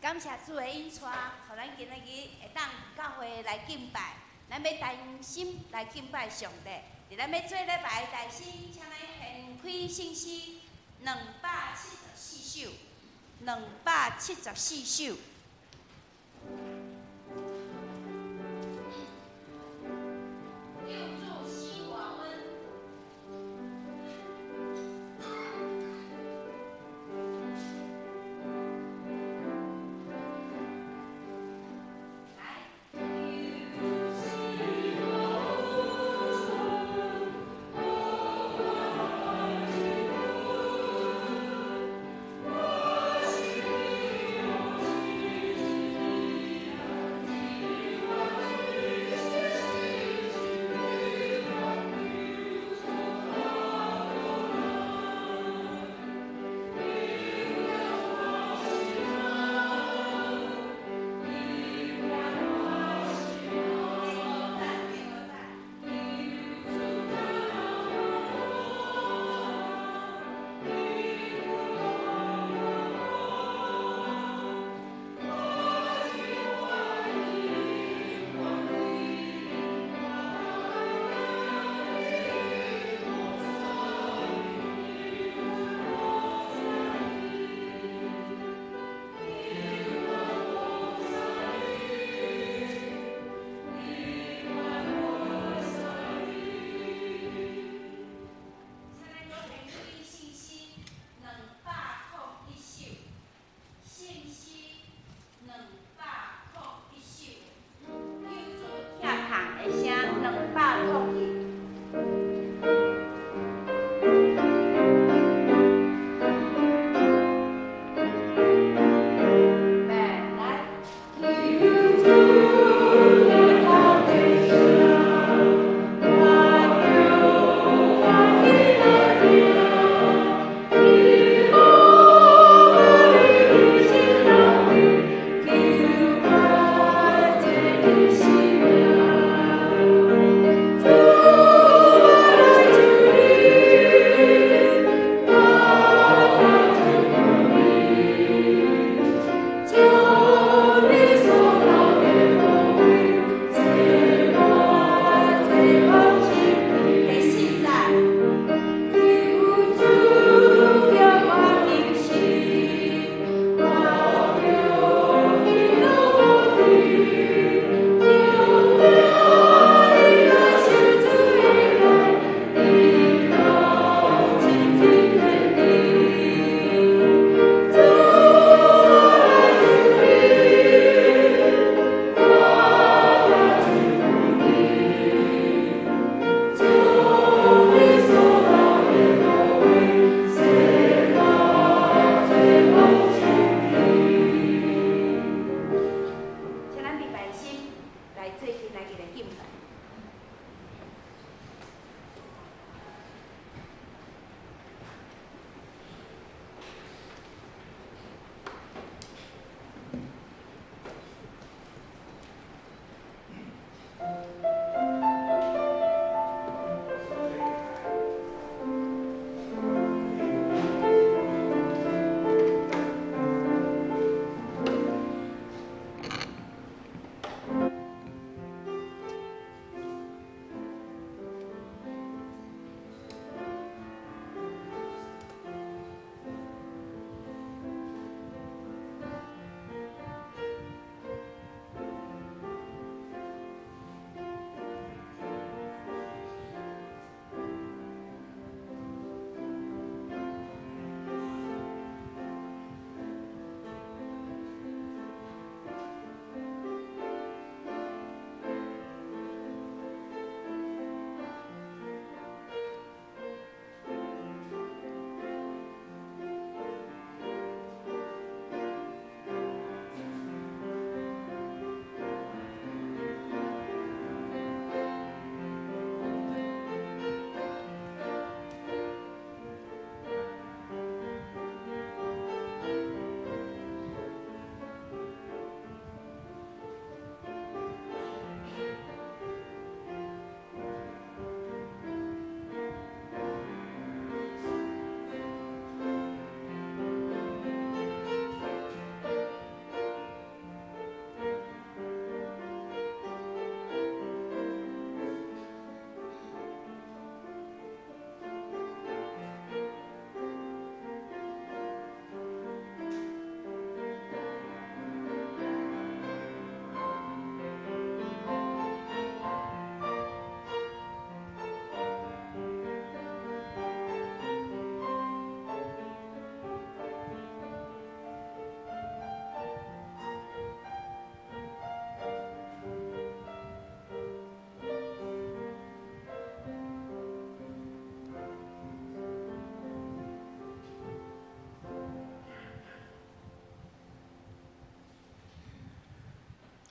感謝主的引帶，予咱今仔日會當教會來敬拜，咱欲同心來敬拜上帝。佇咱欲做禮拜的開始，請咱掀開聖詩274首，274首。救主賜我阮。來。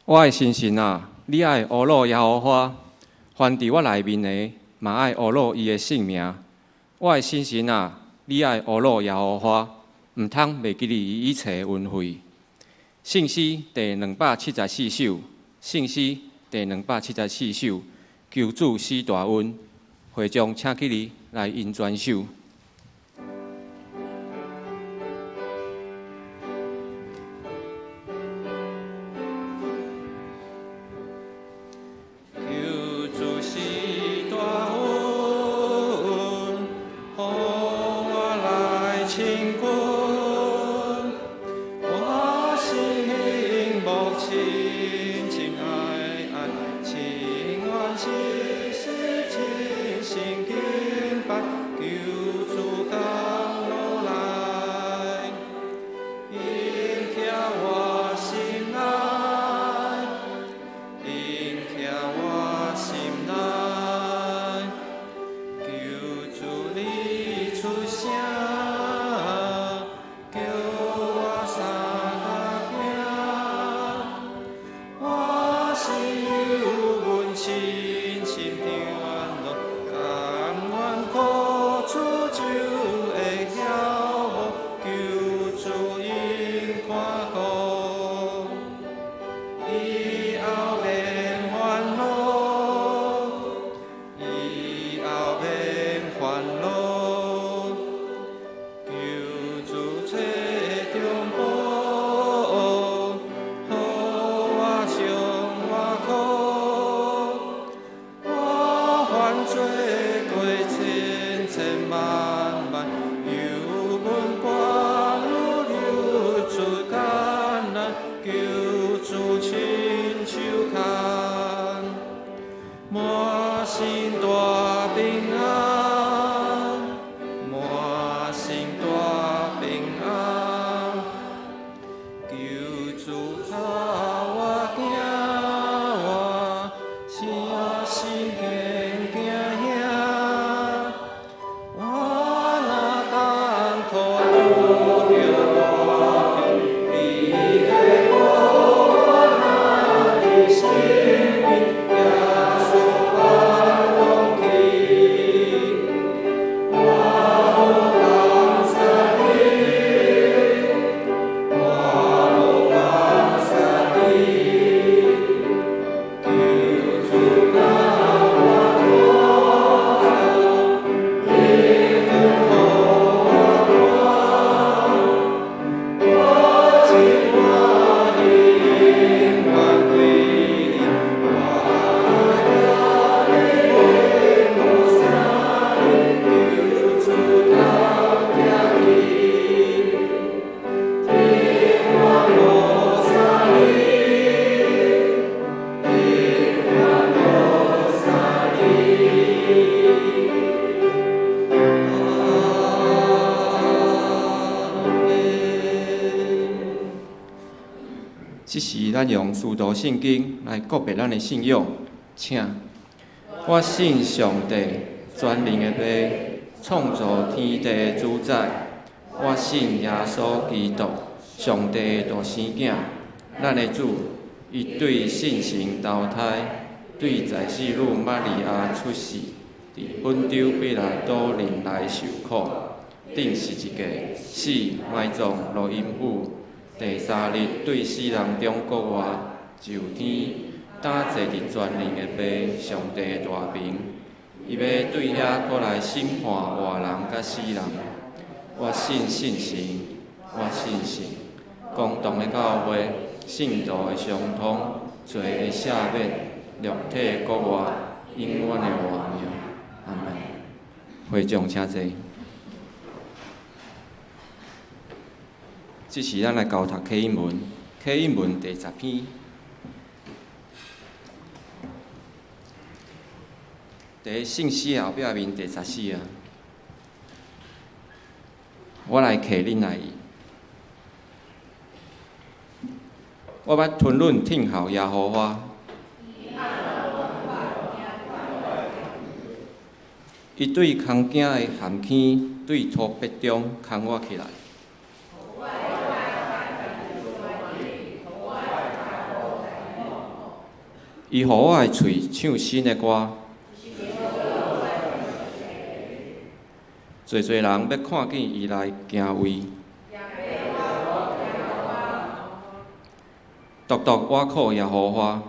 我的心神啊，你愛呵咾耶和華，凡佇我內面的，嘛愛呵咾伊的聖名。我的心神啊，你愛呵咾耶和華，毋通袂記得伊一切恩惠。聖詩第274首，聖詩第274首，求主賜大恩，會眾請起立來吟全首。求主賜大恩，予我來親近。我心目深深愛愛，情願時時真心敬拜，求主降落來，引聽我心內，引聽我心內，求主你出聲，叫我三下行。我心有阮深深的安樂，甘願苦楚就會曉無，求主應看顧，以後免煩惱，以後免煩惱，求主找中保，予我上我苦，我犯罪過千千萬萬，猶阮掛如流出艱難，求主親手牽，滿心大平安，滿心大平安，求主教我行，我信心堅行遐。我若艱苦拄著大病，你會顧我若佇身邊，耶穌感動去，我無放捨你，我無放捨你，求主教我妥走，一定予我看，我真歡喜永遠歸你，我行無啥求主通聽去，永遠無三離，永遠無三離。阿們。這時，咱用使徒信經來告白咱的信仰，請。我信上帝，全能的父，創造天地的主宰。我信耶穌基督，上帝的獨生囝，咱的主。伊對聖神投胎，對在聖女瑪利亞出世，佇本丟彼拉多忍耐受苦，釘十字架，死，埋葬，落陰府。第三日對死人中復活，上天，擔坐佇全能的父上帝的大爿。伊欲對遐閣來審判活人佮死人。我信聖神，我信聖公同的教會，聖徒的相通，罪的赦免，肉體復活，永遠的活命。阿們。會眾請坐。這時，咱來交讀啟應文，啟應文第10篇，佇聖詩的後壁面第14啊。我來客恁來意。我捌吞忍聽候耶和華，伊對空囝的陷坑，對塗煏中牽我起來。伊予我的喙唱新的歌。濟濟人欲看見伊來敬畏。獨獨倚靠耶和華，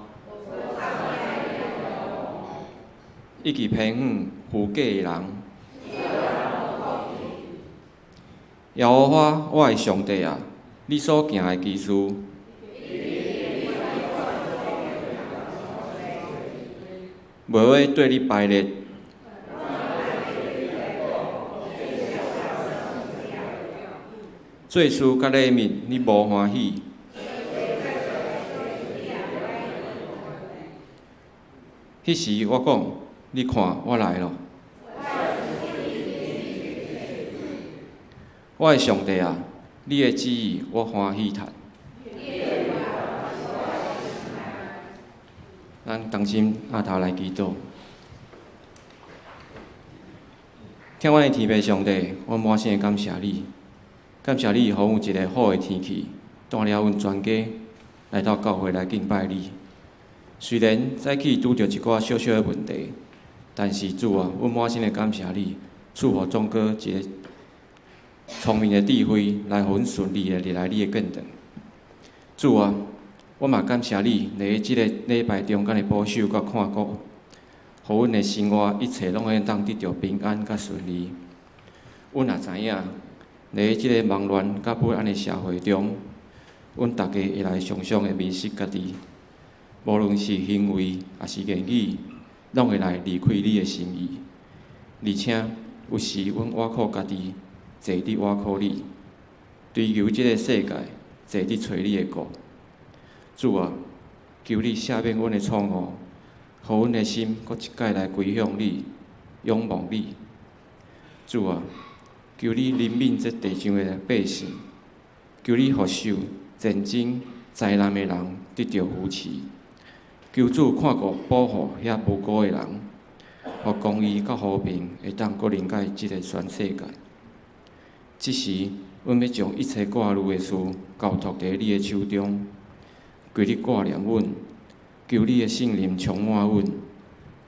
以及偏遠虛假的人。耶和華，我的上帝啊，你所行的奇事，袂欲對你排列。祭司佮禮物，你無歡喜。彼時我講，你看我來囉。我的上帝啊，你的旨意我歡喜趁。咱同心阿頭來祈禱。疼阮的天父上帝，阮滿心的感謝你，感謝你予阮有一个好的天氣，帶領阮全家來到教會來敬拜你。雖然早起拄著一寡小小的問題，但是主啊，阮滿心的感謝你，賜予總哥一个聰明的智慧，來予阮順利的入來你的殿堂。主啊，我嘛感謝你，佇這个禮拜中間的保守佮看顧，予阮的生活一切攏會當得著平安佮順利。阮也知影，佇這个忙亂佮不安的社會中，阮逐家會來常常的迷失家己，無論是行為抑是言語，攏會來離開你的心意。而且有時阮倚靠家己，濟佇倚靠你，追求這个世界，濟佇揣你的國。主啊，求你赦免阮的錯誤，予阮的心閣一擺來歸向你，仰望你。主啊，求你憐憫這地上的百姓，求你予受戰爭災難的人得著扶持。求主看顧保護遐無辜的人，予公義佮和平會當閣臨到這个全世界。這時，阮欲將一切掛慮的事交託佇你的手中，求你掛念阮，求你的聖靈充滿阮，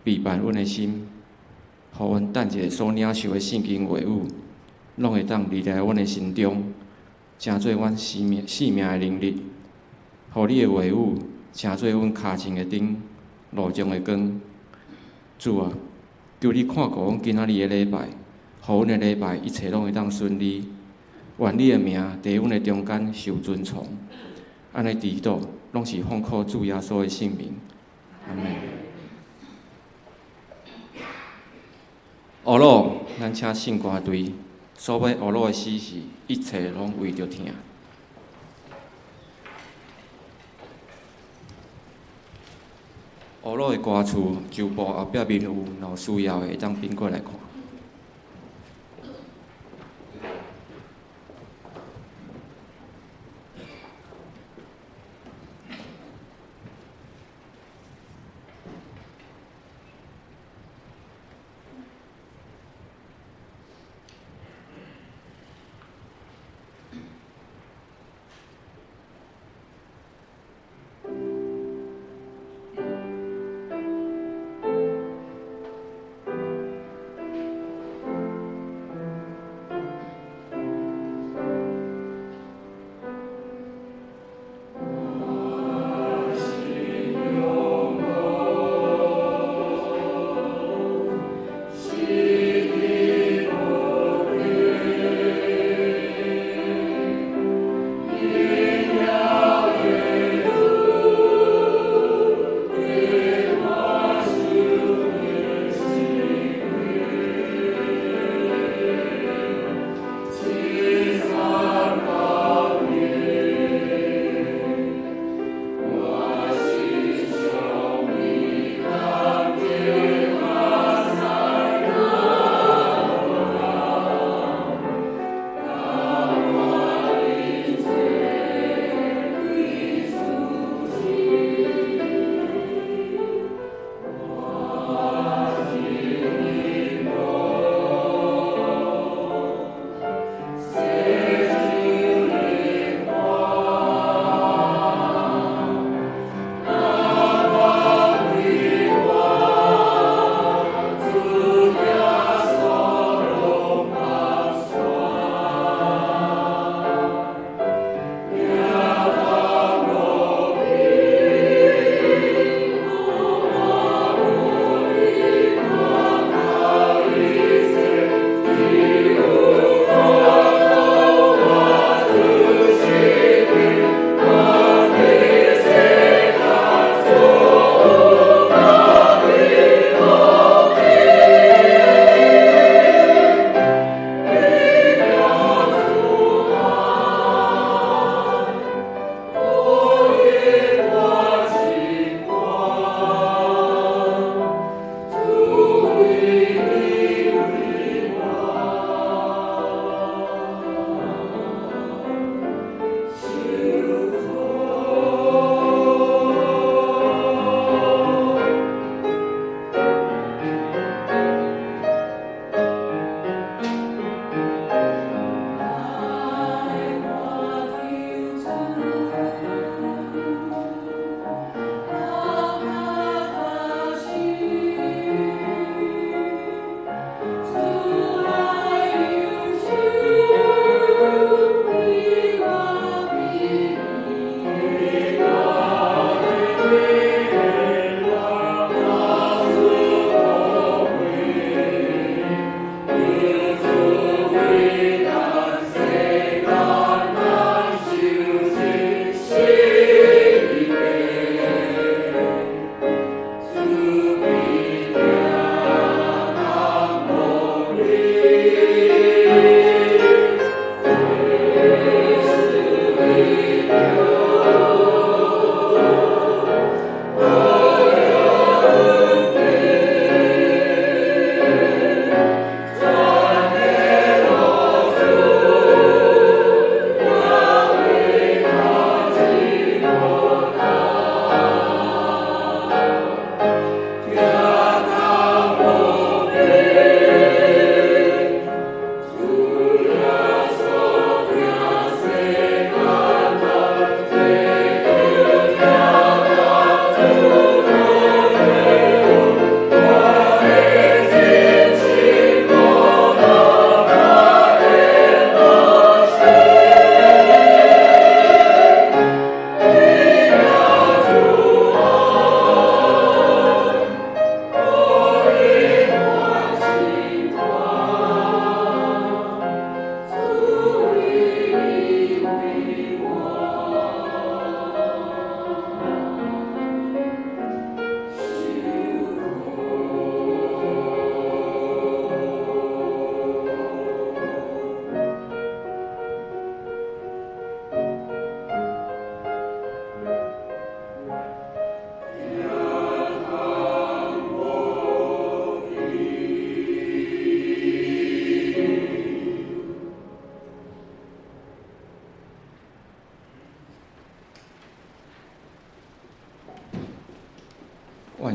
陪伴阮的心，予阮等一下所領受的聖經話語，攏會當留佇阮的心中，成做阮生命性命的能力。予你的話語成做阮跤前的燈，路中的光。主啊，求你看顧阮今仔日的禮拜，予阮的禮拜一切攏會當順利。願你的名佇阮的中間受尊崇。按呢祈禱，攏是奉靠主耶穌的聖名。阿們。呵咾，咱請聖歌隊。所謂呵咾的死是，一切攏為著疼。呵咾的歌詞，周報後壁面有，若有需要的會當反過來看。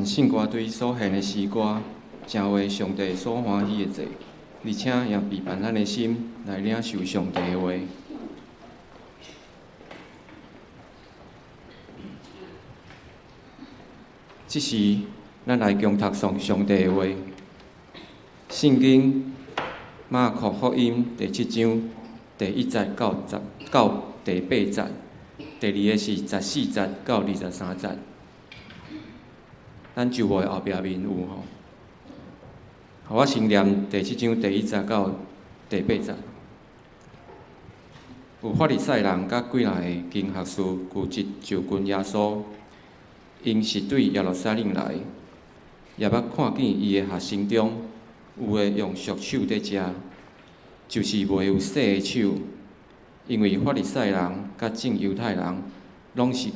圣歌队所献的诗歌，成为上帝所欢喜的祭，而且也备办咱的心来领受上帝的话。这时，咱来共读上上帝的话。圣经马可福音第七章第一节到十到第八节，第二个是十四节到二十三节。咱周报的后壁面有吼。好，我先念第七章第一节到第八节。有法利赛人佮几若个经学士聚集就近耶稣，𪜶是对耶路撒冷来，也捌看见伊的学生中有的用俗手伫食，就是袂有洗的手。因为法利赛人佮众犹太人拢是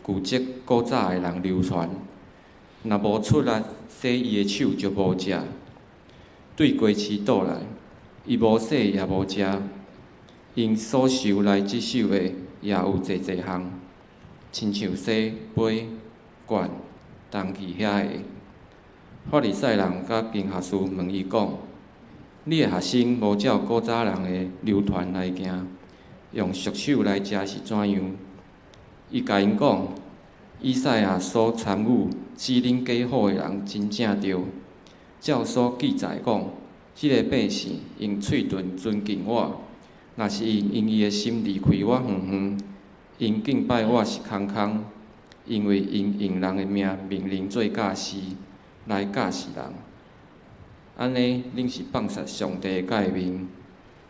拒绝古早的人流传，若无出力洗伊的手，就无食。对鸡翅倒来，伊无洗也无食。𪜶所受来执守的也有济济项，亲像洗杯、罐、铜器遐个。法利赛人佮经学士问伊讲：你的学生无照古早人的流传来行，用俗手来食是怎样？伊共𪜶讲：以赛亚所参与指恁假好的人真正对，照所记载讲，这个百姓用喙唇尊敬我，若是𪜶用伊的心离开我远远，𪜶敬拜我是空空，因为𪜶用人的命命令做教示，来教示人。按呢，恁是放杀上帝的诫命，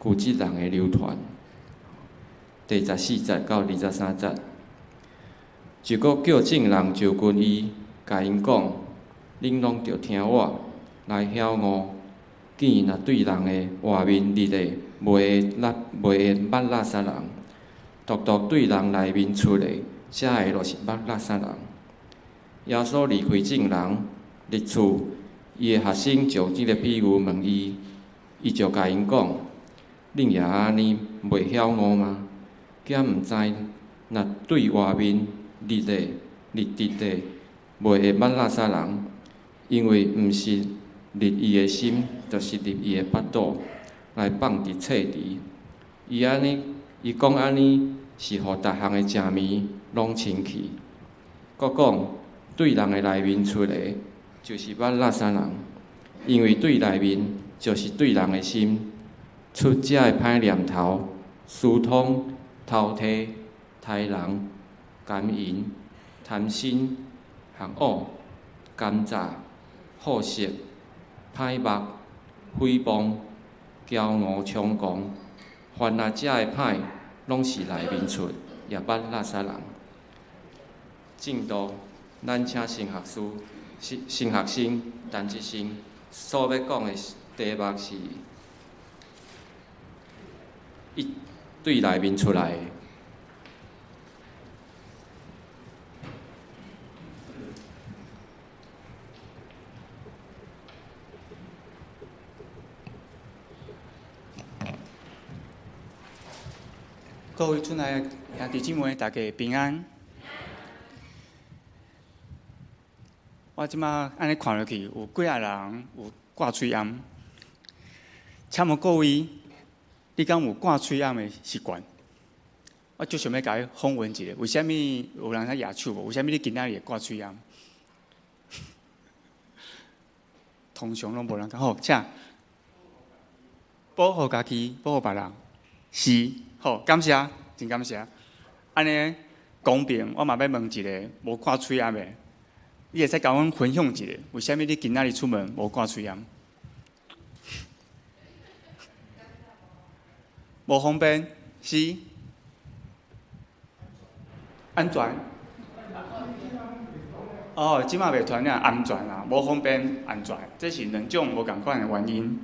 拒绝人的流传。第十四节到二十三节，就阁叫众人就近伊，共𪜶讲：恁拢著听我来晓悟，见若对人的外面立的，袂会捌垃圾人；独独对人内面出的，才会落是捌垃圾人。耶稣离开众人，入厝，伊的学生就这个比喻问伊，伊就共𪜶讲：恁也按呢袂晓悟吗？敢毋知若对外面立的、立直的，袂会捌垃圾人，因为毋是立伊的心，就是立伊的腹肚，来放伫册池。伊按呢，伊讲按呢，是予逐项的食物拢清气。阁讲对人的内面出的，就是捌垃圾人，因为对内面就是对人的心出这个歹念头、私通、偷提、刣人、奸淫、贪心、含恶、奸诈、好色、歹目、诽谤、骄傲猖狂，凡啊这个歹，拢是内面出，也捌垃圾人。正道，咱请新学师、新新学生陈志成所欲讲的题目是，伊对内面出来的。各位主内的兄弟姊妹，大家平安。我这马按呢看落去，有几仔人有挂喙罨。请问各位，你敢有挂喙罨的习惯？我就想欲共你访问一下，为啥物有人在举手无？为啥物你今仔日会挂喙罨？通常拢无人讲。好，请保护家己，保护别人，是。好，感谢，真感谢。按呢公平，我嘛欲问一个无挂喙罨的，你会使共阮分享一下，为啥物你今仔日出门无挂喙罨？无方便，是？安全？哦，这马袂传染，安全啦，无方便，安全，这是两种无仝款的原因。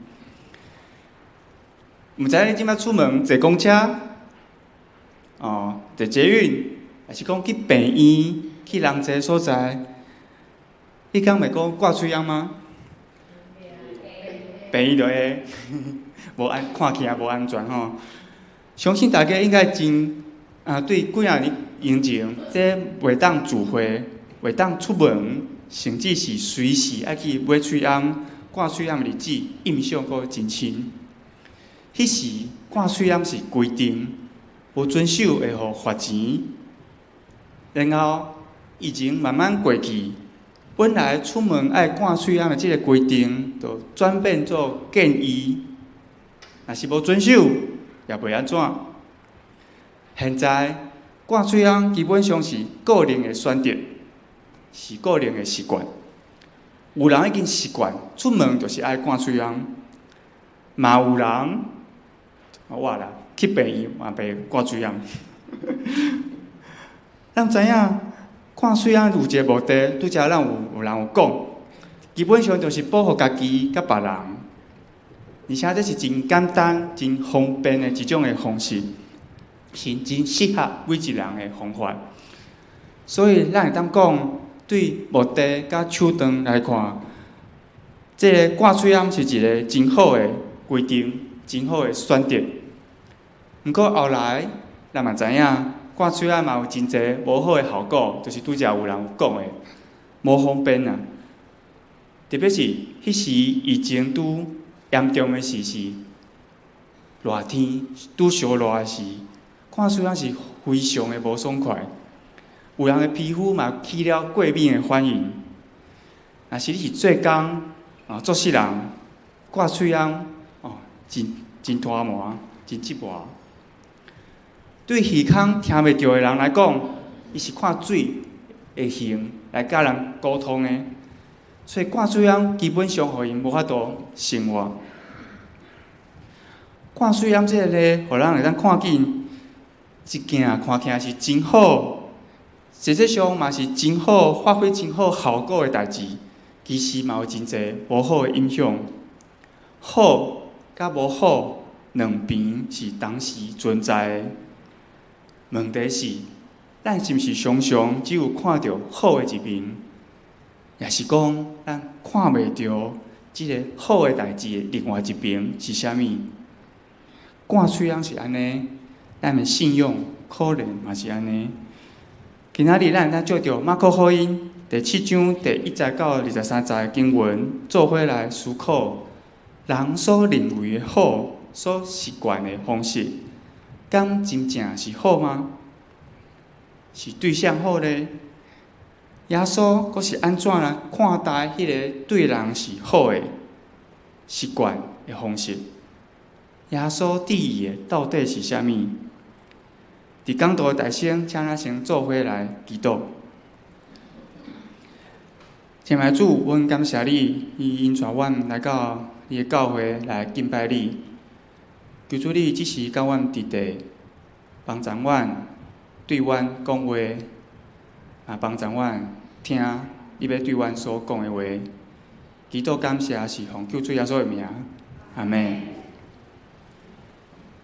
毋知你这马出门坐公车，哦，坐捷运，抑是讲去病院、去人济所在，你敢会阁挂喙罨吗？病院就会，无安，看起来无安全吼。相信大家应该真啊，对几仔年以前，这袂当聚会、袂当出门，甚至是隨時愛去買喙罨、掛喙罨的日子，印象閣真深。彼時掛喙罨是規定，無遵守會予罰錢。然後疫情慢慢過去，本來出門愛掛喙罨的這个規定，就轉變做建議。若是無遵守，也袂按怎。現在掛喙罨基本上是個人的選擇，是個人的習慣。有人已經習慣出門就是愛掛喙罨，嘛有人我啦去病院嘛袂掛喙罨。咱知影掛喙罨有一個目的，拄才咱有人有講，基本上就是保護家己佮別人，而且這是真簡單、真方便的一種的方式，是真適合每一人的方法。所以咱會當講，對目的佮手段來看，這个掛喙罨是一个真好的規定，真好的選擇。毋過後來，咱嘛知影，掛喙罨嘛有真濟無好的效果，就是拄才有人有講的，無方便啊。特別是彼時疫情拄嚴重的時是熱天，拄燒熱的時，掛喙罨是非常的無爽快。有人的皮膚嘛起了過敏的反應。若是你是做工啊，做事人掛喙罨哦，真真拖磨，真折磨。對耳孔聽袂著的人來講，伊是看嘴的形來佮人溝通的，所以掛喙罨基本上予𪜶無法度生活。掛喙罨這个咧，予咱會當看見一件看起來是真好，實際上嘛是真好，發揮真好效果的代誌，其實嘛有真濟無好的影響。好佮無好兩邊是同時存在的。問題是，咱是毋是常常只有看著好的一面，抑是講咱看袂著這个好的代誌的另外一邊是啥物？掛喙罨是按呢，咱的信仰可能嘛是按呢。今仔日咱會當借著馬可福音第七章第一節到二十三節的經文，做伙來思考人所認為的好，所習慣的方式，敢真正是好嗎？是對誰好呢？耶穌閣是按怎來看待彼个對人是好的習慣的方式？耶穌佇意的到底是啥物？佇講道的大先，請咱先做伙來祈禱。親愛的主，阮感謝你，你引帶阮來到你的教會來敬拜你。求主你這時佮阮佇地，幫助阮，對阮講話，也幫助阮聽你欲對阮所講的話。祈禱感謝是奉救主耶穌的名，阿們。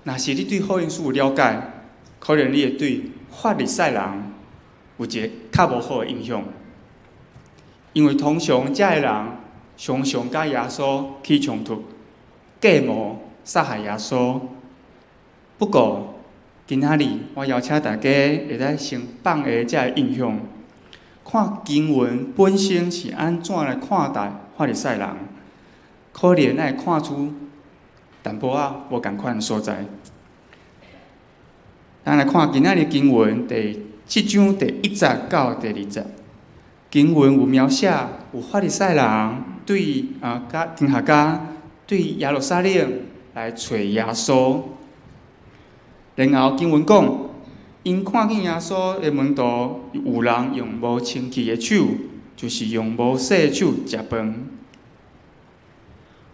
若是你對福音書有了解，可能你會對法利賽人有一个較無好的印象，因為通常這个人常常佮耶穌起衝突，計謀殺害耶穌。不過，今仔日我邀請大家會使先放下這个印象，看經文本身是按怎來看待法利賽人，可能會看出淡薄仔無仝款的所在。咱來看今仔日經文第七章第一節到第二節，經文有描寫有法利賽人對啊，佮經學家對耶路撒冷來揣耶穌，然後經文講，𪜶看見耶穌的門徒有人用無清氣的手，就是用無洗的手食飯。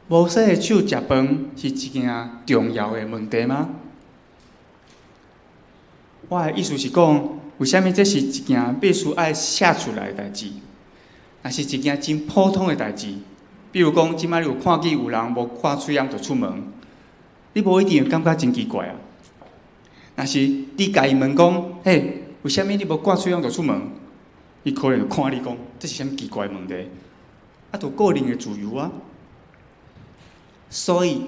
無洗的手食飯是一件重要的問題嗎？我的意思是講，為啥物這是一件必須愛寫出來的代誌？若是一件真普通的代誌，比如講，這擺你有看見有人無掛喙罨就出門，你無一定會感覺真奇怪啊。若是你共伊問講，嘿，為啥物你無掛喙罨就出門？伊可能就看你講，這是啥物奇怪的問題？啊，就個人的自由啊。所以，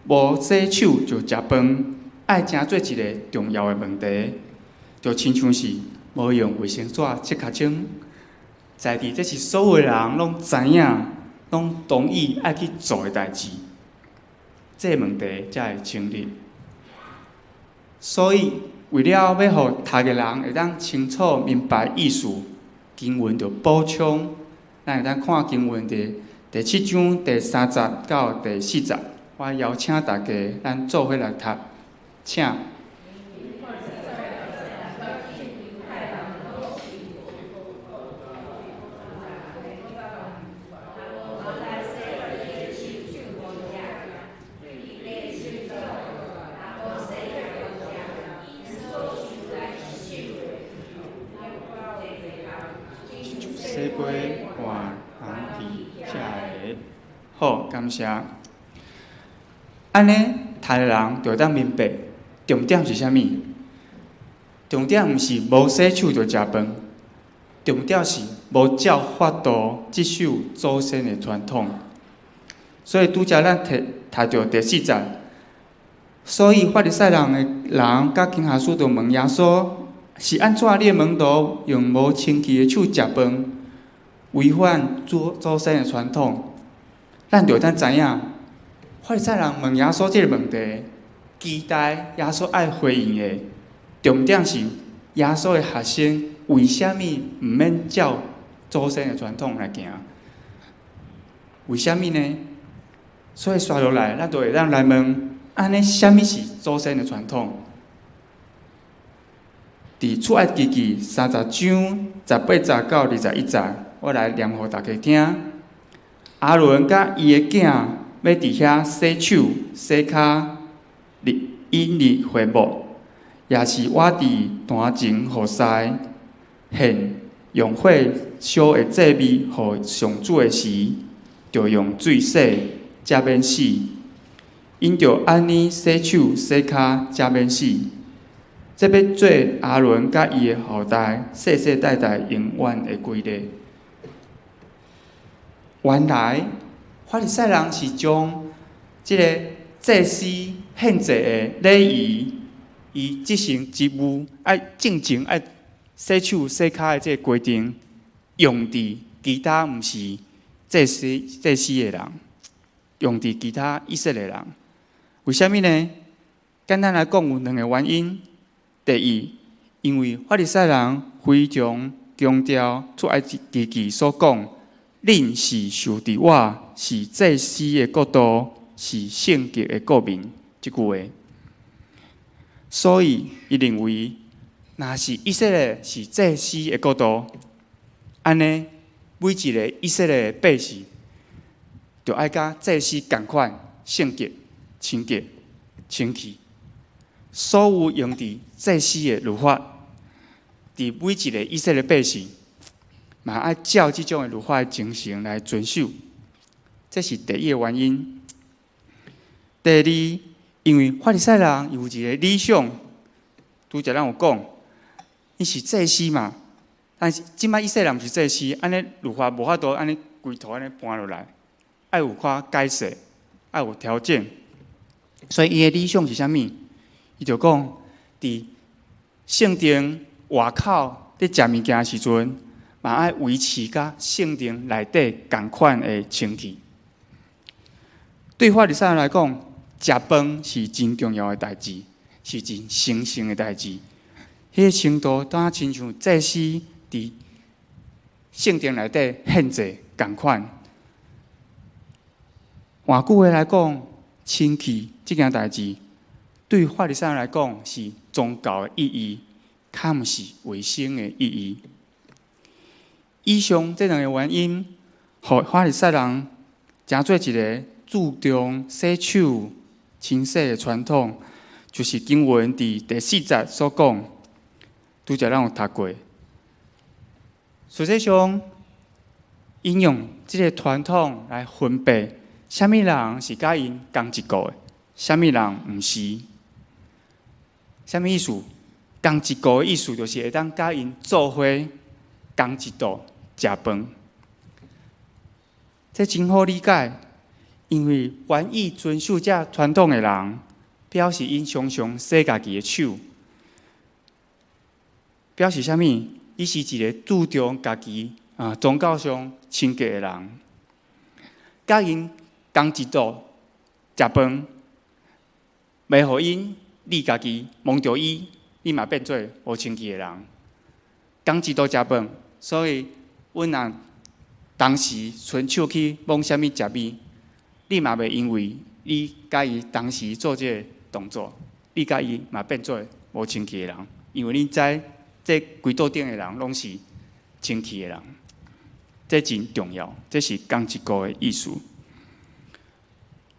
無洗手就食飯，愛成做一個重要的問題，就親像是無用衛生紙拭尻川，在佇這是所有人攏知影、攏同意愛去做的代誌，這個問題才會成立。所以，為了欲予讀的人會當清楚明白意思，經文就補充，咱會當看經文佇第七章第三節到第四節。我邀請大家，咱做伙來讀，請。洗杯換人佇遮的，好，感謝。按呢，讀的人就會當明白重點是啥物？重點毋是無洗手就食飯，重點是無照法度遵守祖先的傳統。所以拄才咱讀讀著第四節，所以法利賽人的人佮經學師就問耶穌：是按怎你的門徒用無清氣的手食飯，違反祖祖先的傳統？咱就會當知影，法利賽人問耶穌這個問題，期待耶穌愛回應的重點是耶穌的學生為啥物毋免照祖先的傳統來行？為啥物呢？所以紲落來，咱就會當來問：按呢，啥物是祖先的傳統？佇出埃及記30章18節到21節，我來念予大家聽。亞倫佮伊的囝欲佇遐洗手、洗跤、立引入會幕，也是倚佇壇前服侍，獻用火燒的祭物予上主的時，著用水洗，才免死。𪜶著按呢洗手、洗跤，才免死。這欲做亞倫佮伊的後代世世代代永遠的規例。原來法利賽人是將這个祭司獻祭的禮儀，伊執行職務愛進前愛洗手洗跤的這个規定，用佇其他毋是祭司祭司的人，用佇其他以色列人。為啥物呢？簡單來講，有兩个原因。第一，因為法利賽人非常強調出埃及記所講，恁是受佇我是祭司的國度，是聖潔的國民這句話。所以，伊認為，若是以色列是祭司的國度，按呢，每一个以色列的百姓，就愛佮祭司仝款聖潔、清潔、清氣。所有用佇祭司的律法，佇每一个以色列百姓，嘛愛照這種的律法的精神來遵守。這是第一个原因。第二，因為法利賽人有一个理想，拄才咱有講，伊是祭司嘛，但是這擺以色列人毋是祭司，按呢律法無法度按呢規套按呢搬落來，愛有較解釋，愛有調整。所以伊的理想是啥物？伊就講，佇聖殿外口佇食物件的時陣，嘛愛維持佮聖殿內底仝款的清氣。對法利賽人來講，食飯是真重要的代誌，是真神聖的代誌。彼个程度，敢親像祭司佇聖殿內底獻祭仝款。換句話來講，清氣這件代誌，對法利賽人來講是宗教的意義，較毋是衛生的意義。以上這兩個原因，予法利賽人成做一个注重洗手、清洗的傳統，就是經文佇第四節所講，拄才咱有讀過。實際上，𪜶用這个傳統來分別，啥物人是佮𪜶仝一國的，啥物人毋是。啥物意思？仝一國的意思就是會當佮𪜶做伙仝一桌食飯。這真好理解，因為願意遵守這傳統的人，表示𪜶常常洗家己的手，表示啥物？伊是一个注重家己啊，宗教上清潔的人，佮𪜶仝一桌食飯，袂予𪜶你家己摸著伊，你嘛變做無清氣的人。仝一桌食飯，所以阮若同時伸手去摸啥物食物，你嘛袂因為你佮伊同時做這个動作，你佮伊嘛變做無清氣的人，因為你知這規桌頂的人攏是清氣的人，這真重要，這是仝一個的意思。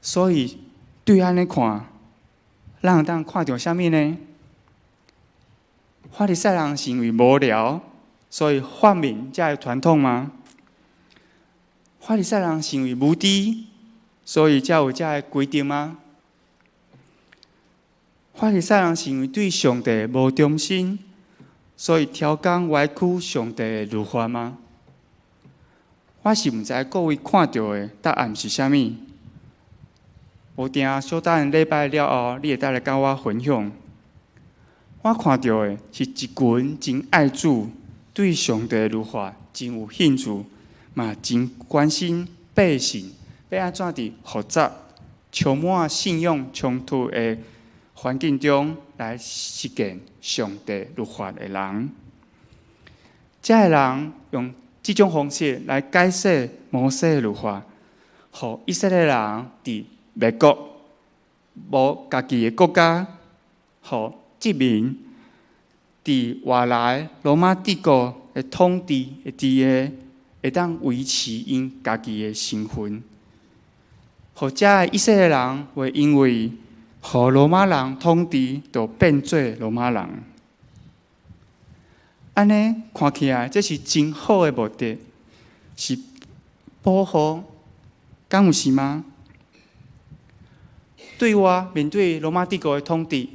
所以對按呢看，咱會當看著啥物呢？法利賽人是因為無聊，所以發明這个傳統嗎？法利賽人是因為無知，所以才有這个規定嗎？法利賽人是因為對上帝無忠心，所以刁工歪曲上帝的律法嗎？我是毋知各位看著的答案是啥物。無定小等禮拜了後，你會當來佮我分享。我看著的是一群真愛主、對上帝的律法真有興趣，嘛真關心百姓欲按怎佇複雜、充滿信仰衝突的環境中來實踐上帝律法的人。這个人用這種方式來解釋摩西的律法，予以色列人佇滅國、無家己的國家，予殖民佇外來羅馬帝國的統治的底下，會當維持𪜶家己的身份。予這个以色列人袂因為予羅馬人統治，就變做羅馬人。按呢看起來，這是真好的目的，是保護，敢有是嗎？對外面對羅馬帝國的統治，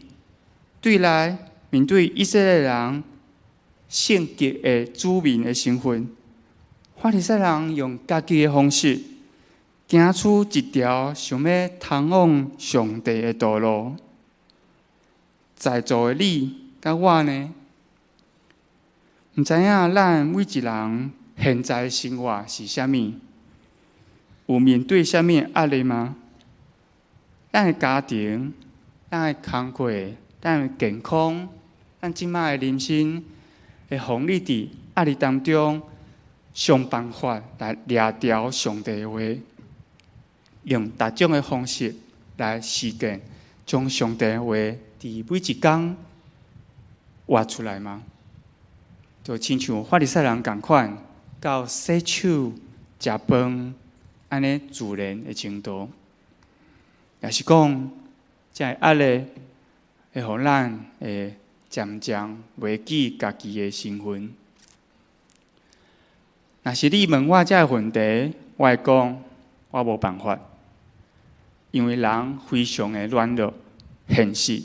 對內面對以色列人聖潔的子民的身份，法利賽人用家己的方式，行出一條想欲通往上帝的道路。在座的你佮我呢？毋知影咱每一人現在的生活是啥物？有面對啥物壓力嗎？咱的家庭、咱的工課、咱的健康、咱這擺的人生，會予你佇壓力當中想辦法來掠牢上帝的話，用逐種的方式來實踐，將上帝的話佇每一工活出來嗎？就親像法利賽人仝款，到洗手、食飯，按呢自然的程度，也是講，這个壓力會予咱會漸漸袂記家己的身份。若是你問我這個問題，我會講我無辦法，因為人非常的軟弱、現實。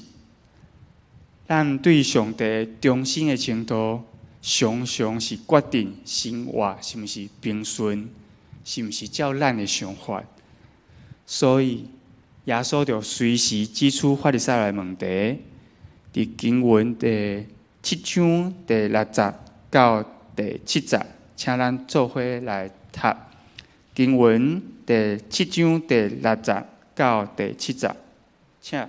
咱對上帝忠心的程度，常常是決定生活是毋是平順，是毋是照咱的想法。所以耶穌就隨時指出法利賽人的問題。佇經文第七章第六節到第七節，請咱做伙來讀經文第七章第六節到第七節，請。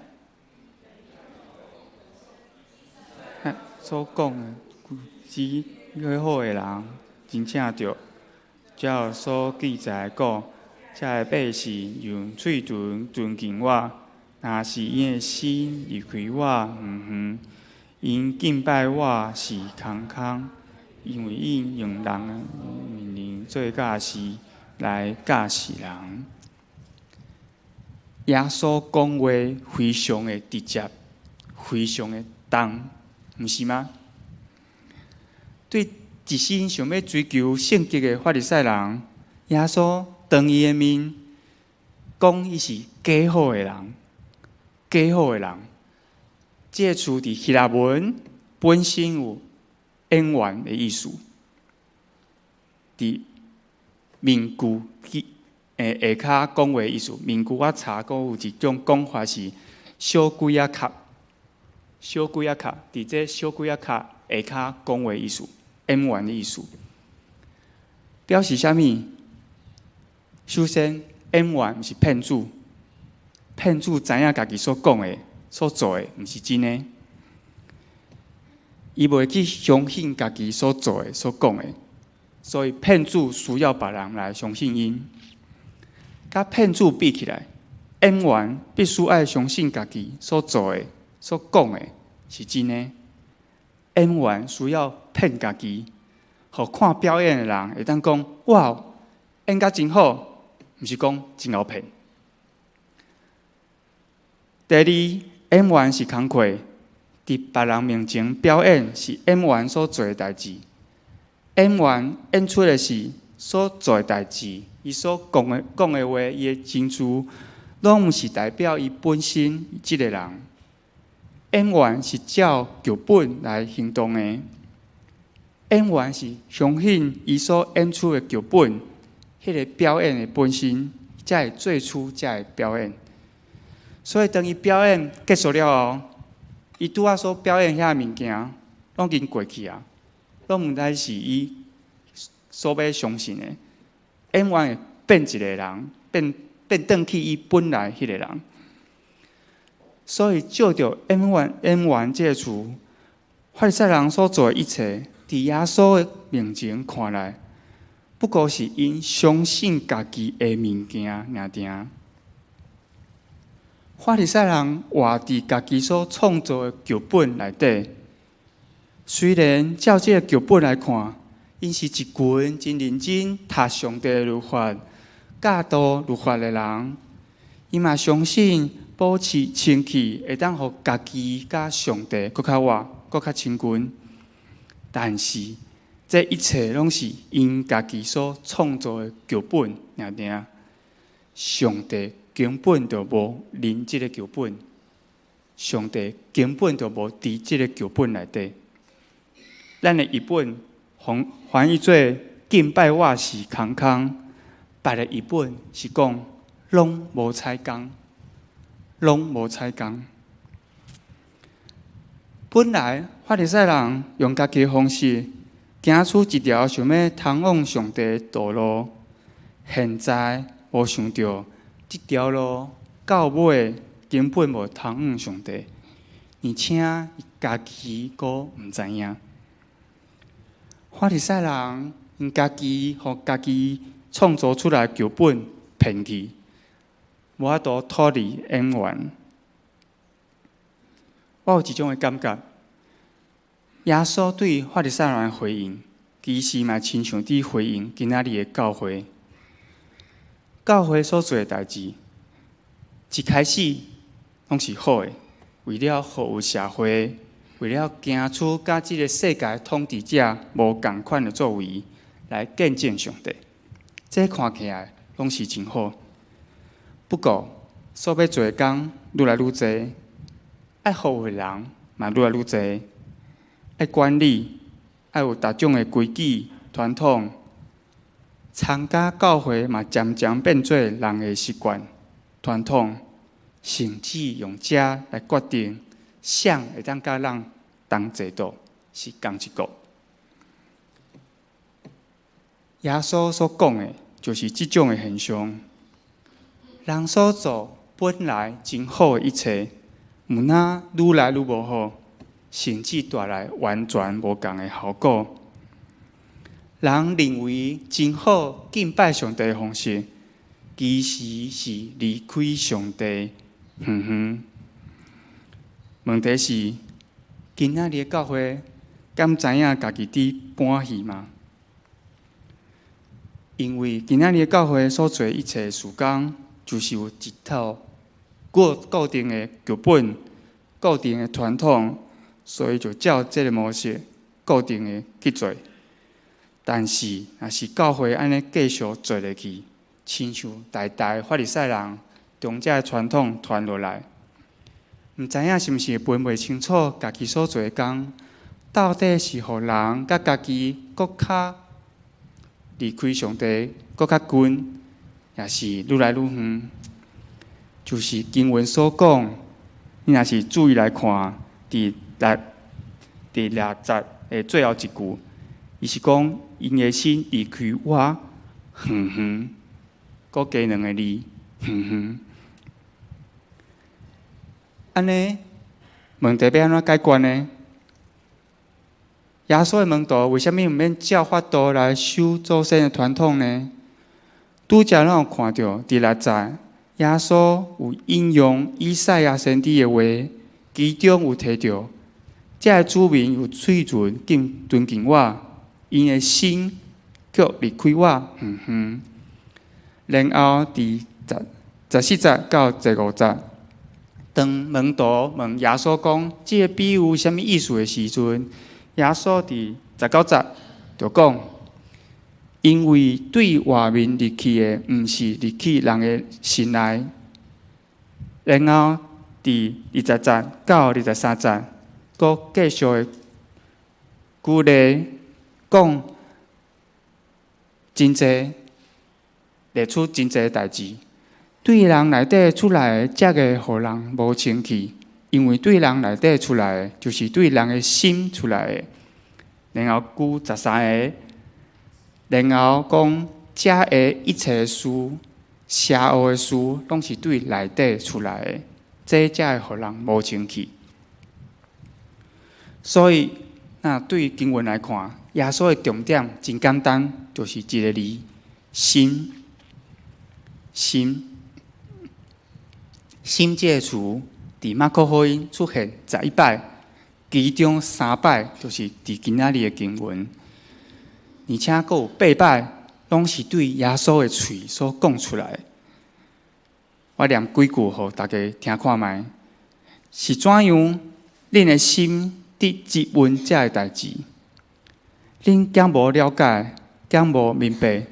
所講的是好的人，真正對。照所記載講，這个百姓用喙唇尊敬我，若是𪜶的心離開我遠遠，𪜶敬拜我是空空，因為𪜶用人的命令做教示來教示人。耶穌講話非常的直接，非常的重，毋是嗎？對一心想欲追求聖潔的法利賽人，耶穌當伊的面講伊是假好的人，假好的人。這个詞佇希臘文本身有演員的意思，佇面具下跤講話意思。面具我查過有一種講法是小鬼仔殼，小鬼仔殼，佇這小鬼仔殼下跤講話意思，演員的意思。表示啥物？首先，演員毋是騙子，騙子知影家己所講的、所做的毋是真的，伊袂去相信家己所做的、所講的，所以騙子需要別人來相信𪜶。佮騙子比起來，演員必須愛相信家己所做的、所講的是真的。演員需要騙家己，予看表演的人會當講：哇，演甲真好，毋是講真𠢕騙。第二，演員是工課，佇別人面前表演是演員所做的代誌。演員演出的是所做的代誌，伊所講的話，伊的情緒，攏毋是代表伊本身這个人。演員是照劇本來行動的，演員是相信伊所演出的劇本，彼个表演的本身，才會做出這个表演。所以當伊表演結束了後，伊拄仔所表演遐物件，攏已經過去啊，攏毋知是伊所欲相信的。演員會變一个人，變轉去伊本來彼个人。所以借著演員這个詞，法利賽人所做的一切，佇耶穌的面前看來，不過是𪜶相信家己的物件爾爾。法利賽人活佇家己所創造的劇本內底，雖然照這个劇本來看，𪜶是一群真認真讀上帝的律法、教導律法的人，伊嘛相信保持清氣會當予家己佮上帝閣較倚、閣較親近。但是，這一切攏是𪜶家己所創造的劇本爾爾。上帝根本就無認這个劇本，上帝根本就無佇這个劇本內底。咱的譯本翻譯做敬拜我是空空，別个譯本是講攏無彩工，攏無彩工。本來法利賽人用家己的方式，行出一條想欲通往上帝的道路，現在無想著這條路到尾根本無通往上帝，而且伊家己閣毋知影。法利賽人𪜶家己予家己創造出來劇本騙去，無法度脫離演員。我有一種的感覺，耶穌對法利賽人的回應，其實嘛親像佇回應今仔日的教會。教會所做的代誌，一開始攏是好的，為了服務社會，為了行出佮這个世界統治者無仝款的作為，來見證上帝。這看起來攏是真好。不過，所欲做的工愈來愈濟，愛服務的人嘛愈來愈濟，愛管理，愛有逐種的規矩傳統，參加教會嘛漸漸變做人的習慣傳統，甚至用這來決定誰會當佮咱同齊坐是仝一國。耶穌所講的，就是這種的現象。人所做本來真好的一切，毋但愈來愈無好，甚至帶來完全無仝的後果。人認為真好敬拜上帝的方式，其實是離開上帝遠遠。問題是，今仔日的教會敢知影家己佇搬戲嗎？因為今仔日的教會所做一切事工，就是有一套固定的劇本、固定的傳統，所以就照這个模式固定的去做。但是，若是教會按呢繼續做落去，親像代代法利賽人將這个傳統傳落來，毋知影是毋是分袂清楚家己所做的工，到底是予人佮家己閣較離開上帝，閣較近，抑是愈來愈遠？就是經文所講，你若是注意來看，佇6節的最後一句，伊是講𪜶的心離開我遠遠，閣加兩个字遠遠。按呢，問題欲按怎解決呢？耶穌的門徒為啥物毋免照法度來守祖先的傳統呢？拄才咱有看著第六節，耶穌有引用以賽亞先知的話，其中有提著，這个子民用喙唇敬尊敬我，𪜶的心卻離開我遠遠。然後佇14節到15節，當門徒問耶穌講這个比喻啥物意思的時陣，耶穌佇19節就講：因為對外面入去的，毋是入去人的身內。然後佇20節到23節，閣繼續的舉例講真濟，列出真濟代誌。對人內底出來的，才會予人無清氣，因為對人內底出來的，就是對人的心出來的。然後舉13个，然後講這个一切事、邪惡的事，攏是對內底出來的，這才會予人無清氣。所以，若對經文來看，耶穌的重點真簡單，就是一个字：心。心。心這个詞，佇馬可福音出現11擺，其中三擺就是佇今仔日的經文，而且閣有八擺，攏是對耶穌的喙所講出來。我念幾句予大家聽看覓，是怎樣？恁的心佇質問這个代誌，恁敢無了解？敢無明白？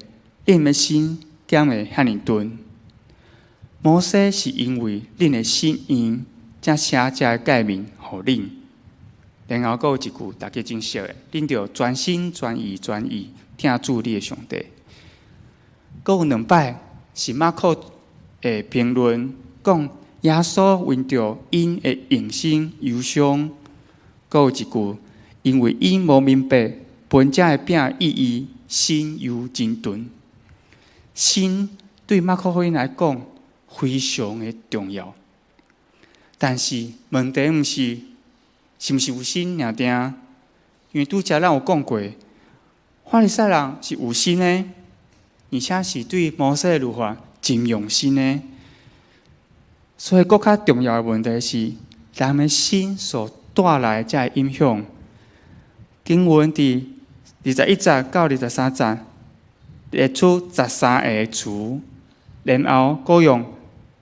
恁的心敢會遐爾鈍？摩西是因為恁的心硬，才寫這个誡命予恁。然後閣有一句大家真熟的，恁著專心專意專意疼主你的上帝。閣有兩擺是馬可的評論，講耶穌為著𪜶的硬心憂傷。閣有一句，因為𪜶無明白分這个餅意義，心猶真鈍。心對馬可福音來講非常的重要，但是問題毋是是毋是有心爾定，因為拄才咱有講過，法利賽人是有心的，而且是對摩西的律法真用心的。所以，閣較重要的問題是，人的心所帶來這个影響。經文佇21節到23節列出13个詞，然後閣用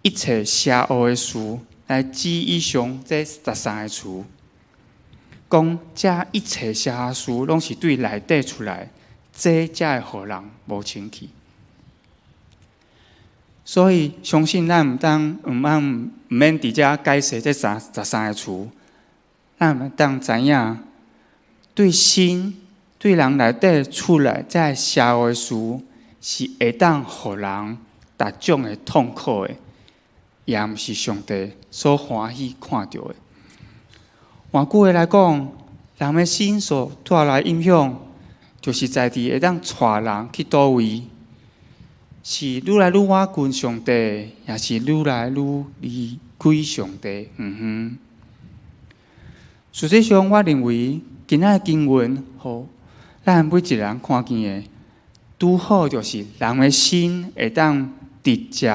一切邪惡的事來指以上這13個詞，講這一切邪惡事攏是對內底出來，這才會予人無清氣。所以，相信咱毋當毋通毋免佇遮解釋這13個詞，咱會當知影，對心對人內底出來這邪惡的事，是會當予人達種的痛苦的，也毋是上帝所歡喜看著的。換句話來講，人的心所帶來影響，就是在佇會當帶人去佗位，是愈來愈倚近上帝，抑是愈來愈離開上帝？實際上，我認為今仔的經文，予咱每一個人看見的，拄好就是人的心會當直接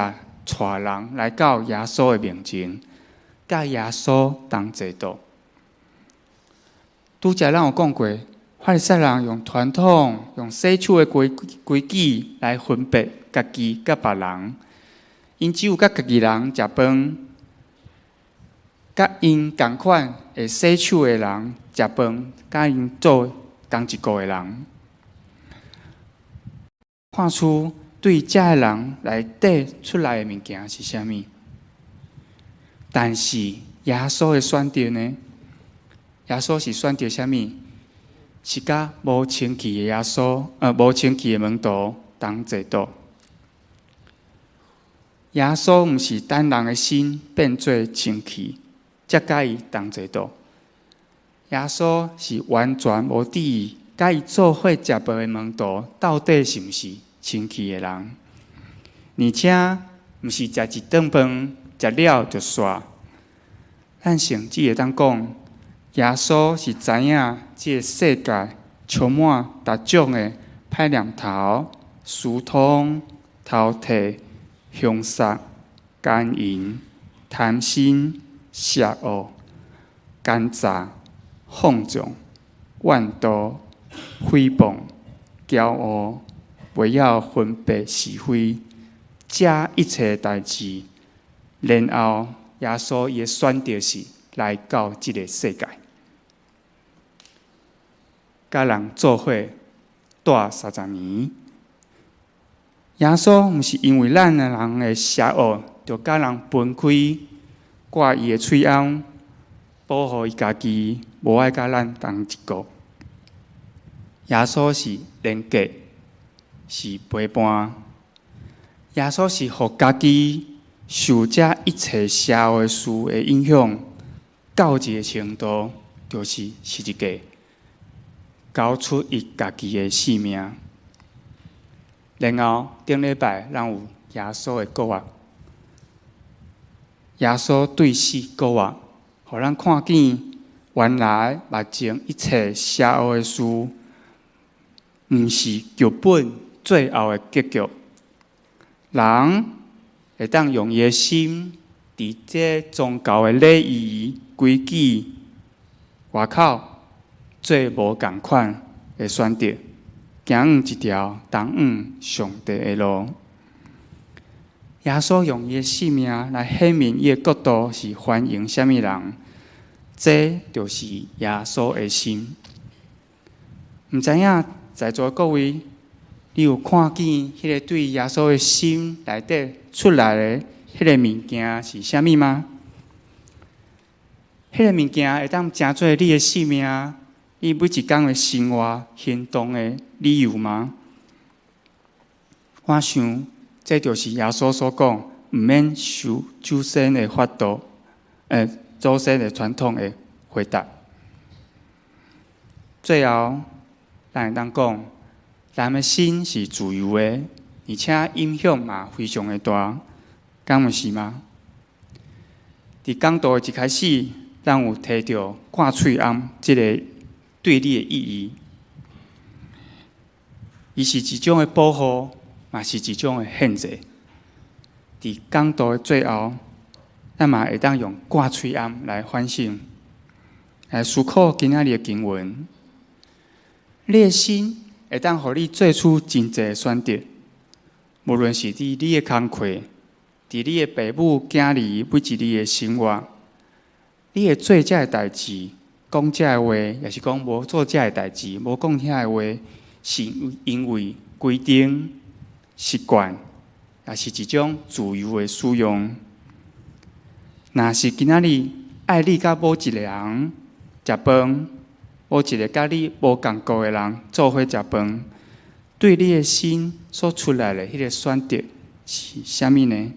帶人來到耶穌的面前，佮耶穌同齊倒。拄才咱有講過，法利賽人用傳統、用洗手的規矩來分別家己佮別人，𪜶只有佮家己人食飯，佮𪜶仝款會洗手的人食飯，佮𪜶做仝一國的人。看出對這个人內底出來的物件是啥物？但是耶穌的選擇呢？耶穌是選擇啥物？是佮無清氣的耶穌，無清氣的門徒同齊桌。耶穌毋是等人的心變做清氣，才佮伊同齊桌。耶穌是完全無佇意佮伊做伙食飯的門徒，到底是毋是親近的人？而且毋是食一頓飯，食了就煞。咱甚至會當講，耶穌是知影這个世界充滿各種的歹念頭、私通、偷提、兇殺、姦淫、貪心、邪惡、奸詐、放縱、怨妒、誹謗、驕傲，袂曉分別是非，這一切代誌，然後耶穌伊的選擇是來到這个世界，佮人做伙蹛30年。耶穌毋是因為咱的人的邪惡，就佮人分開，掛伊的喙罨，保護伊家己，無愛佮咱仝一國。耶穌是連結，是陪伴。耶穌是予家己受這一切邪惡的事的影響，到一个程度，就是十字架，交出伊家己的性命。然後頂禮拜，咱有耶穌的復活。耶穌對死復活，予咱看見原來目前一切邪惡的事，毋是劇本最後的結局。人會當用伊的心，佇這宗教的禮儀規矩外口做無仝款的選擇，行一條通往上帝的路。耶穌用伊的性命來顯明伊的國度是歡迎啥物人，這就是耶穌的心。毋知影在座各位，你有看見彼个對耶穌的心內底出來的彼个物件是啥物嗎？彼个物件會當成做你的性命，你每一工的生活行動的理由嗎？我想，這就是耶穌所講，毋免守祖先的法度，祖先的傳統的回答。最後，咱會當講，人的心是自由的，而且影響嘛非常的大，敢毋是嗎？佇講道的一開始，咱有提著掛喙罨這个對你的意義，伊是一種的保護，嘛是一種的限制。佇講道的最後，咱嘛會當用掛喙罨來反省，來思考今仔日的經文。你的心會當予你做出真濟選擇，無論是佇你的工課，佇你的爸母囝兒每一日的生活，你會做這个代誌，講這个話，抑是講無做這个代誌，無講遐个話，是因為規定、習慣，抑是一種自由的使用。若是今仔日愛你佮某一个人食飯，某一个佮你無仝國的人做伙食飯，對你的心所出來的彼个選擇是啥物呢？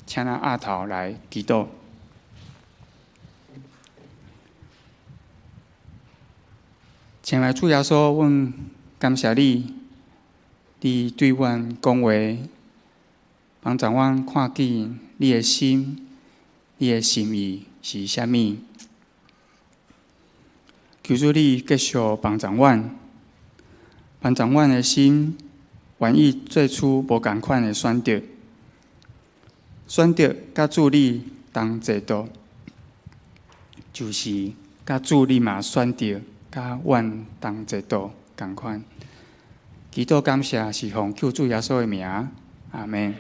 請咱徛頭來祈禱。親愛主耶穌，阮感謝你，你對阮講話，幫助阮看見你的心，你的心意是啥物。求主你繼續幫助阮，幫助阮的心願意做出無仝款的選擇，選擇佮主你同齊道，就是佮主你嘛選擇佮阮同齊道仝款。祈禱感謝是奉救主耶穌的名，阿們。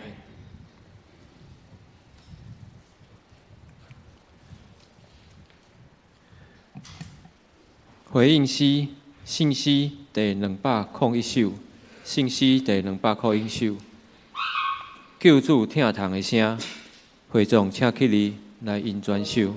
回應詩，聖詩第201首，聖詩第201首。救主疼痛的聲，會眾請起立來引轉首。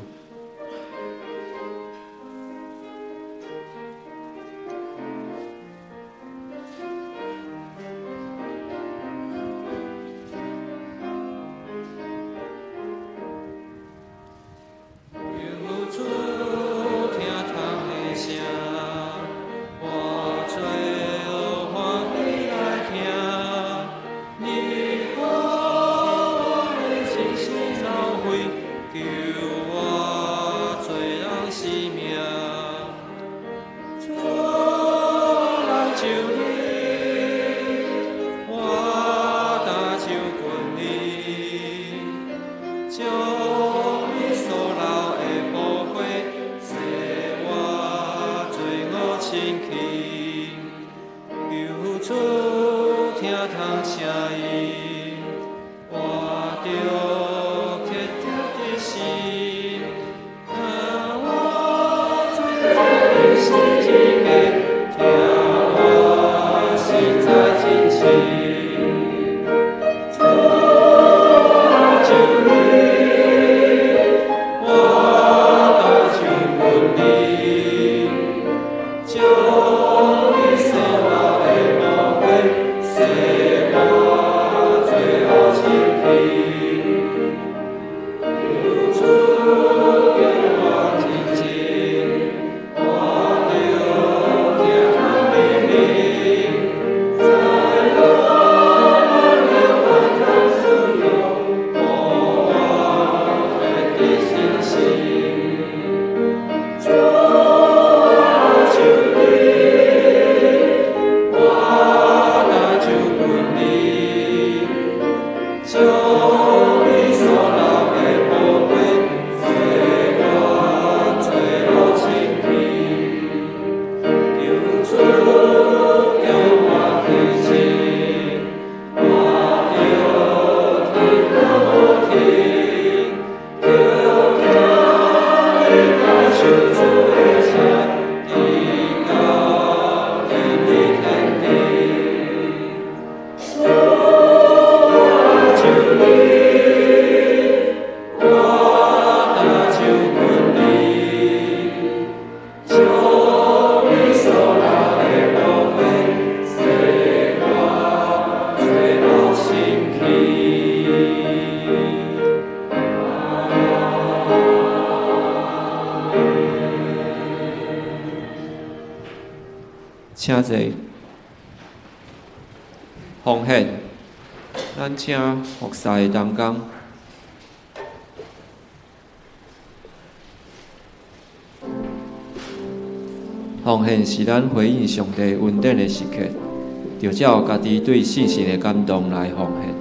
救主疼痛的聲，我請坐。奉獻，咱請服侍的同工。奉獻是咱回應上帝恩典的時刻，就照家己對信心的感動來奉獻。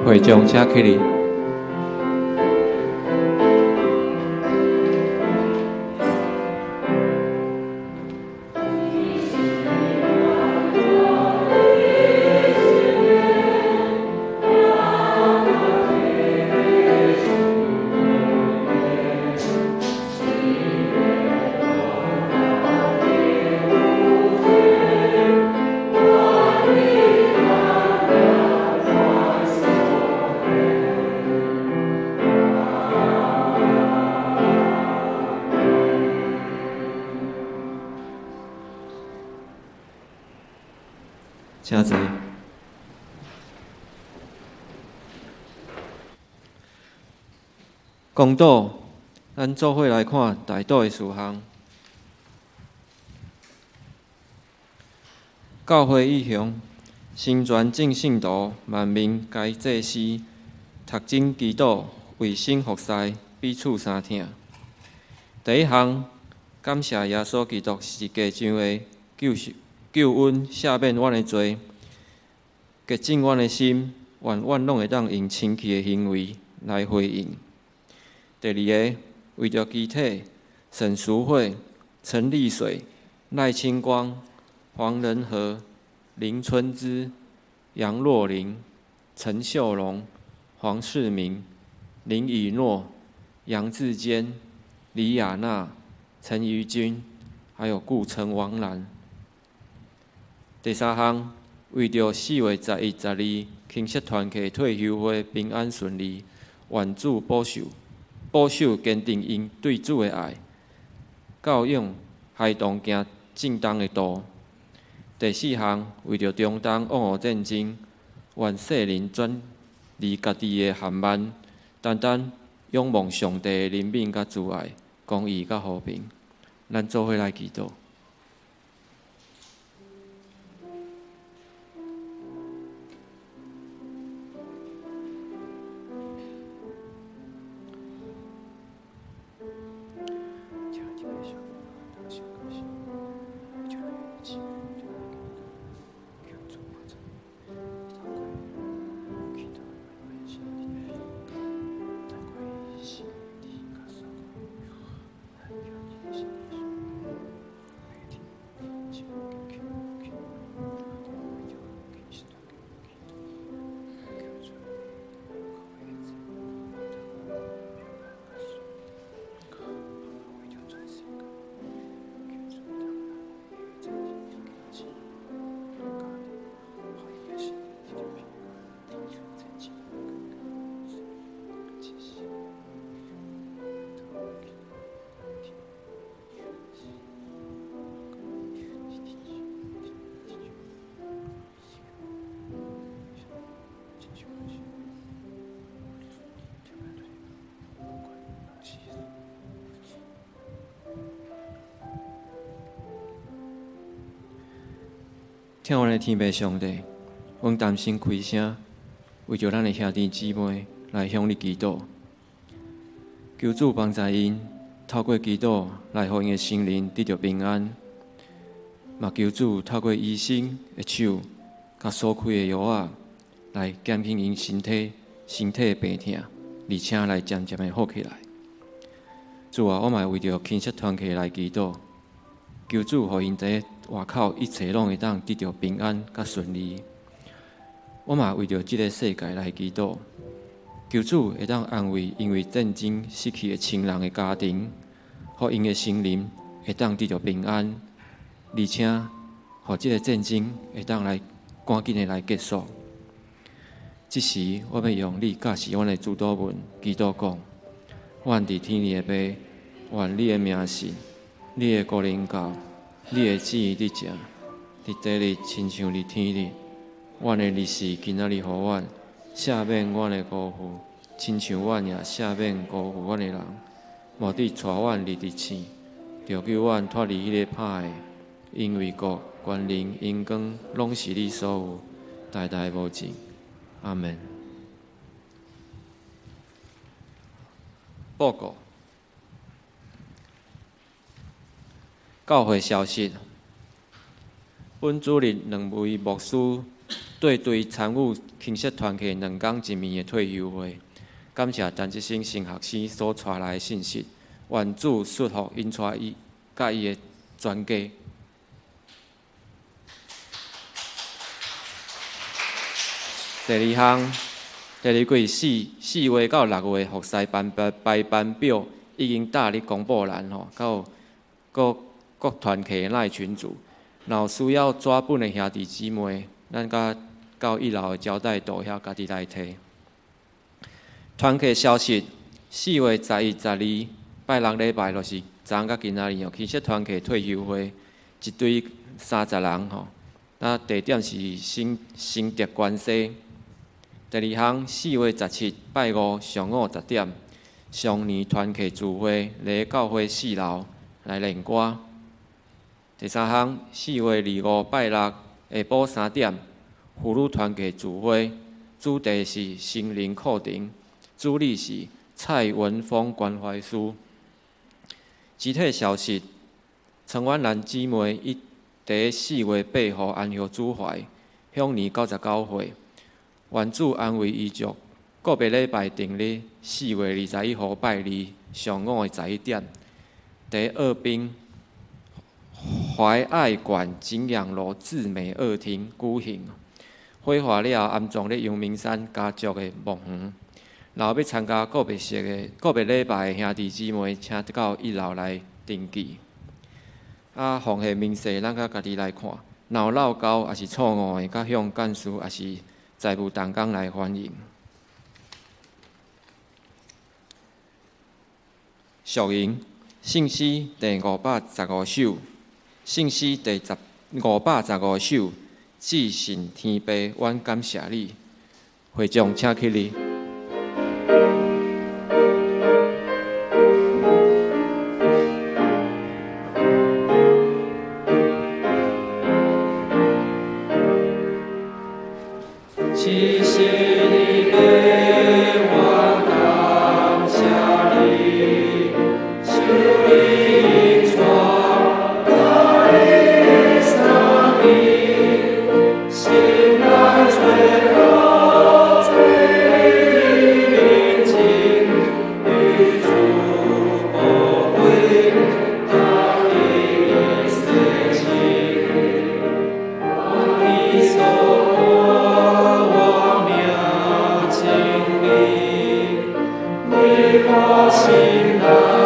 會眾請起立。請坐。公道，咱做伙來看代禱的事項。教會意向，成全眾信徒，萬民皆祭司，讀經祈禱，衛生服侍，彼此相疼。第一項，感謝耶穌基督十字架上的救贖。救恩赦免阮的罪，潔淨阮的心，願阮攏會當用清氣的行為來回應。第二个，為著肢體，沈淑惠、陳麗水、賴清光、黃仁和、林春枝、楊若琳、陳秀龍、黃世明、林以諾、楊志堅、李亞娜、陳怡君，還有顧陳王蘭。第三項，為著4月11、12慶祝團契退休會平安順利，願主保守，保守堅定𪜶對主的愛，教養孩童行正當的路。第四項，為著中東俄烏戰爭，願世人轉離家己的陷網，單單仰望上帝的憐憫佮慈愛、公義佮和平。咱做伙來祈禱。疼阮的天父上帝，阮同心开声，為著咱的兄弟姊妹來向你祈禱，求主幫助𪜶透過祈禱來予𪜶的心靈得著平安，嘛求主透過醫生的手，佮所開的藥仔來減輕𪜶身體的病痛，而且來漸漸的好起來。主啊，我嘛為著親戚團契來祈禱，求主予𪜶佇外口一切攏會當得著平安佮順利。我嘛為著這个世界來祈禱，求主會當安慰因為戰爭失去的親人的家庭，予𪜶的心靈會當得著平安，而且予這个戰爭會當來趕緊的來結束。這時，我欲用你教示阮的主禱文祈禱講：阮佇天裡的父，願你的名聖，你的國臨到，你的旨意佇成，佇地裡親像佇天裡。阮的日食今仔日予阮，赦免阮的辜負，親像阮也赦免辜負阮的人。毋得帶阮入佇試，著救阮脫離彼个歹的。因為國、權能、榮光，攏是你所有，代代無盡。阿們。報告。教會消息。本主日兩位牧師對對參與親戚團契兩工一暝的退休會，感謝陳志新新學生所帶來的信息，願主祝福𪜶帶伊佮伊的全家。第二項，第二季四月到6月服侍班排班表已經貼佇公布欄吼，到各各團契的群組，若有需要紙本的兄弟姊妹，咱佮到一樓的招待桌遐家己來提。團契消息：4月11、12拜六禮拜，就是昨昏佮今仔日吼，親戚團契退休會，一隊30人吼。啊，地點是新新竹關西。第二項，4月17拜五上午10點，上年團契聚會，佇教會四樓來練歌。第三項，4月25拜六下晡3點，婦女團契聚會，主題是心靈課程，主理是蔡文峰關懷師。集體消息：陳婉蘭姊妹伊佇4月8號安息主懷，享年99歲。願主安慰遺族。個別禮拜定日4月21號拜二上午的11點，佇二濱懷愛館景仰樓至美二廳舉行。火化了後，安葬佇陽明山家族的墓園。若有欲參加告別式的告別禮拜的兄弟姊妹，請到一樓來登記。啊，奉獻明細，咱較家己來看。若有漏交，抑是錯誤的，佮向幹事，抑是財務同工來反映。屬靈聖詩第515首，聖詩第515首，至聖天父，阮感謝你。會眾請起立。 靈魂。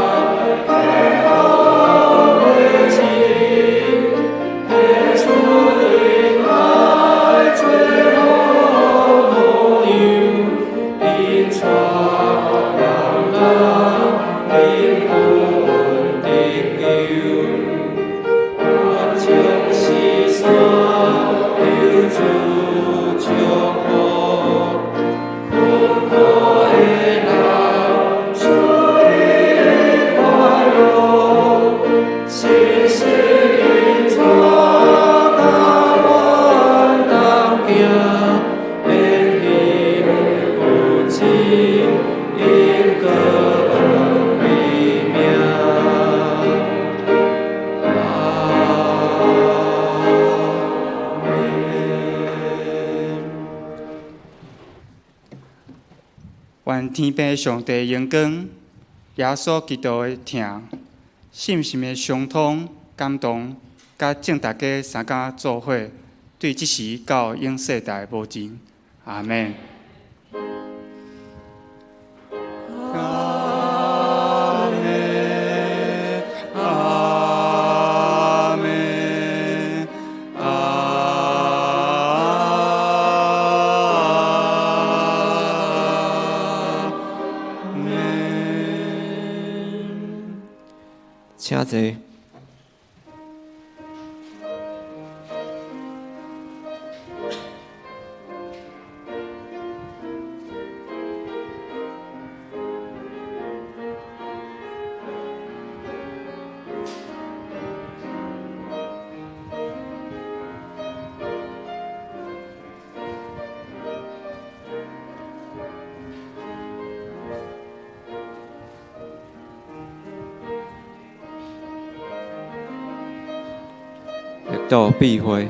天父上帝榮光、耶穌基督的疼、聖神的相通感動，佮眾大家相共做伙，對這時到永世代無盡。阿們。阿們，阿們，阿們。請坐。到闭會。